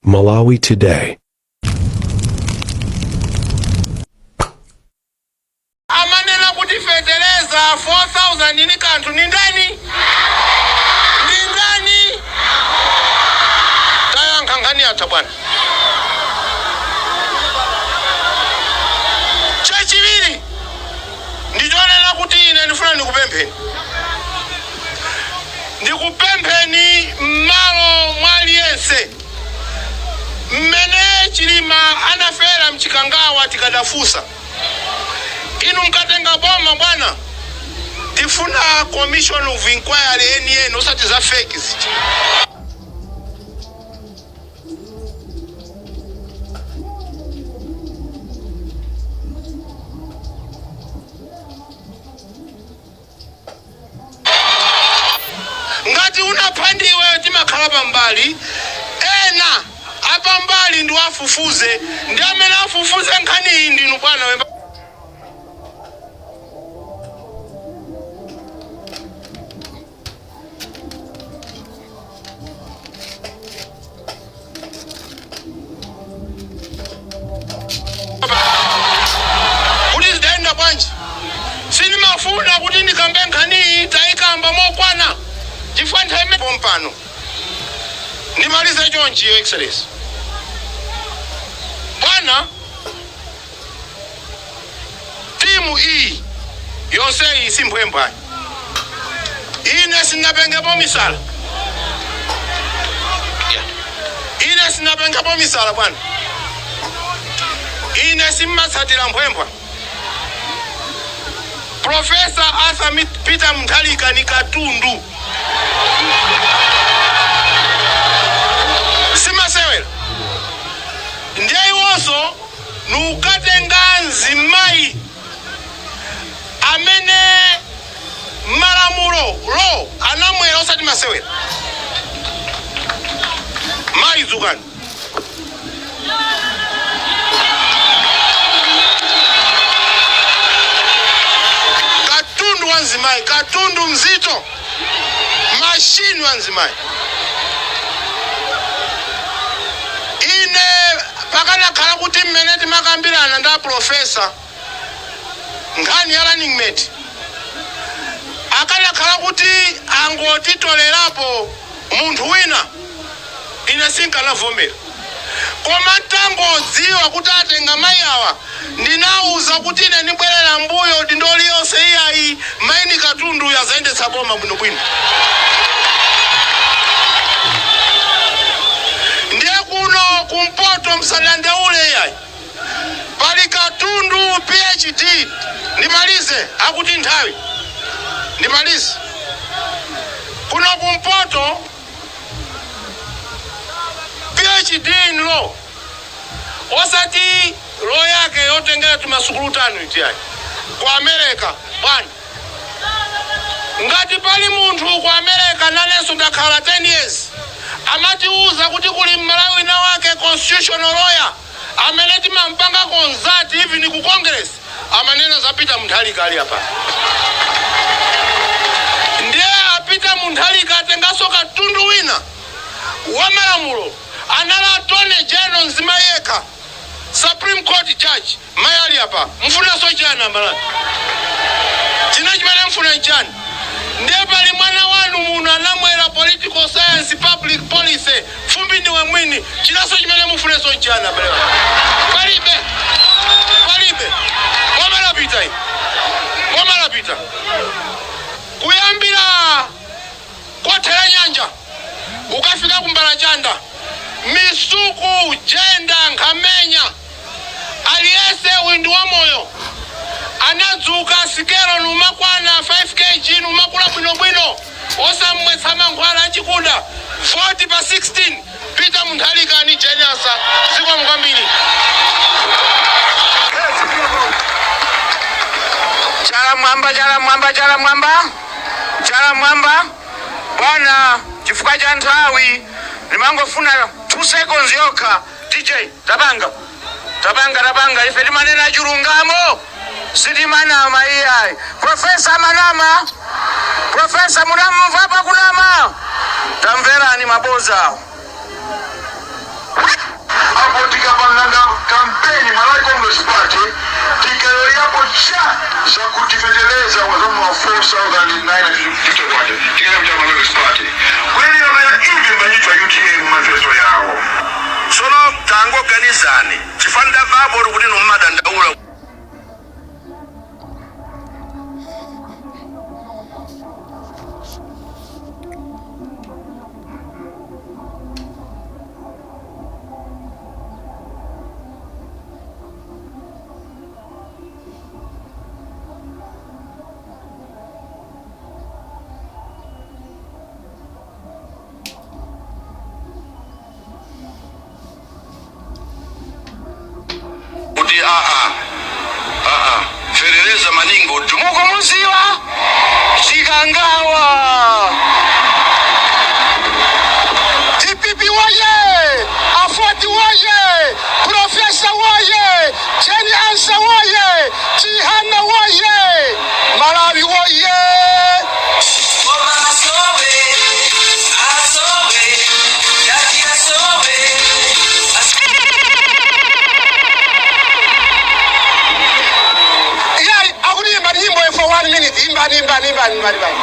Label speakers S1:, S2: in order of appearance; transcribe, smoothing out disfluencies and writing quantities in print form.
S1: Malawi Today.
S2: Amanena kuti fetereza 4000 ni kanthu ni ndani? Ndi ndani? Tayankha nkhani yatha, bwana. Chachiwiri ndichonena kuti ine ndifuna ndikupempheni m'malo mwa aliyense. Mmene Chilima anafera mChikangawa, tikadafusa inu mkatenga boma, bwana, tifuna commission of inquiry enieni, osati za fake zija. Ngati unapha ndiwe, timakhala pambali, ena apambali ndi afufuze, ndi amene afufuze nkhani iyi ndinu, bwana. Wemba kuti zidayenda bwanji. Sindimafuna kuti ndikambe nkhaniyi, tayikamba mokwana chifukwa nthawi imene pompano. Ndimalize chonchi, Your Excellency, bwana. Timu iyi yonse iyi si mphwemphwe. Ine sinapengepo misala. Yeah. Ine sinapengepo misala, bwana. Ine simmatsatira mphwemphwe. Professor Arthur Peter Mutharika ni katundu, simasewera. Ndiye iwonso nukatenga mzimayi amene malamulo lo anamwera, osati masewera. Mayi, dzukani. Katundu wa mzimayi, katundu mzito, mashini wa mzimayi. Ine pakanakhala kuti mmene timakambirana ndi aprofesa nkhani ya running mate, akanakhala kuti angotitolerapo munthu wina, ine sinkanavomera. Koma ntangodziwa kuti atenga mayi awa, ndinawuza kuti ine ndibwerera mbuyo dindo liyonse. Iyayi, mayi ni katundu, yazayendetsa boma bwinobwino. Ndiye kuno kumpoto msadandaule, iyayi, pali katundu PhD. Ndimalize, akuti nthawi. Ndimalize, kuno kumpoto PhD in law, osati law yake yotengera timasukulu tanu itiyayi ku America, bwana. Ngati pali munthu ku America, nanenso ndakhala 10 years, amatiuza kuti kuli Mmalawi wina wake, constitutional lawyer, amene timampanga consult even ku Congress, amanena za Peter Mutharika ali apa. Ndiye a Peter Mutharika atenganso katundu wina wa malamulo, anali attorney general, mzimayi yekha, Supreme Court judge, mayi ali apa. Mfunanso chani, Amalawi? China chimene mfuna nchani? Ndiye pali mwana wanu muno anamwera political science, public policy, fumbi ndiwe mwini. Chinanso chimene mufunenso nchani, abale wanu? Palibe, palibe. Boma lapita iyi, boma lapita kuyambira kothera nyanja ukafika kuMbalachanda, Misuku, Jenda, Nkhamenya, aliyese uyu ndi wamoyo. Anadzuka sikelo numakwana 5 kg, numakula bwinobwino, osamwetsa mankhwala achikuda. Voti pa 16, Peter Mutharika ni Jane Ansah. Zikomo kwambiri.
S3: Chala mwamba, chala mwamba, chala mwamba, chala mwamba, bwana. Chifukwa cha nthawi ndimangofuna 2 seconds yokha. DJ, tapanga, tapanga, tapanga. Ife timanena chilungamo, sitimanama iyayi. Profesa amanama? Profesa munamumva pakunama? Tamverani maboza awo.
S1: 4,950 kwacha tikayamcha Malawi Party kweliyamaya ivi mayitwa UTM manifesto yawo.
S4: Tsono tangoganizani, chifukwa ndamvapo kuti nummadandaula kuti aa aa ferereza maningo mukumuziwa Chikangawa.
S2: DPP woye! Afoti woye! Profesa woye! Jane Ansah woye! Chihana woye! Malawi woye! Iyayi, akuti imbani nyimbo for one minute. Imbani, imbani, imbani, imbani, imbani.